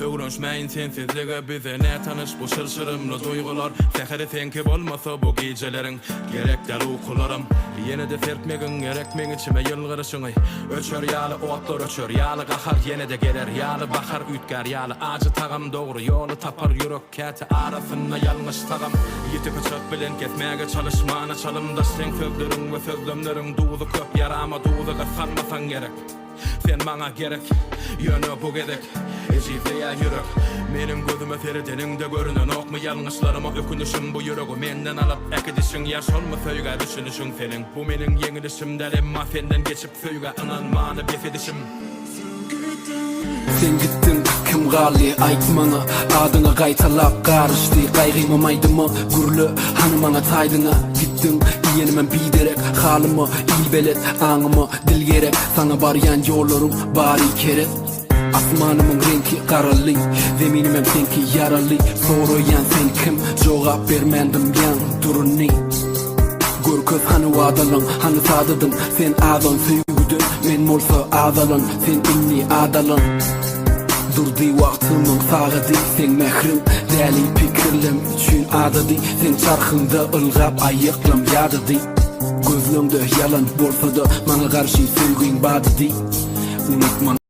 Öwrenşmäýin sensizlige bize nätanyş bu çylşyrymly duýgular Säheri seňki bolmasa bu gijeleriň gerek däl ukularam Ýene-de serpmegiň gerek meň içime ýylgyryşyňy Öçer ýaly otlar öçer ýaly gahar Ýene-de geler ýaly bahar üýtgär ýaly ajy tagam Dogry ýoly tapar ýürek käte arasynda ýalňyş tagam Ýiti pyçak bilen kesmäge çalyşmana çalymdaş Seň sözleriň we sözlemleriň duzy köp ýarama duzy gysganmasaň gerek. Sen maňa gerek, ýöne bu gezek Ejizleýär ýürek. Meniň gözüme seredeniňde görünenokmy ýalňyşlaryma ökünişim bu ýüregi menden alyp äkidişiň ýa şolmy söýgä düşünişiň seniň bu meniň ýeňilişim däl emma senden geçip söýgä ynanmany bes edişim. Sen gitdiň, kim galdy, aýt maňa Adyňy gaýtalap garyşdy gaýgymam aýdyma Gürle, hany maňa taýdyňa Gitdiň, diýenimem biderek Halyma il belet, aňyma dil gerek Saňa barýan ýollaryň bary kerep Asmanymyň reňki garaly Zeminimem seňki ýaraly Soraýan sen kim, jogap bermän dymýaň Duruny Görkez hany wadalaň, hany sadadyň Sen azan söýgüden, men bolsa azalan Sen indi adalan Durdy wagtymyň sagady Seň mähriň däli pikirlem üçin adady Seň çarhyňda ylgap aýaklam ýadady Gözleňde ýalan bolsada maňa garşy söýgiň badydy Unutman.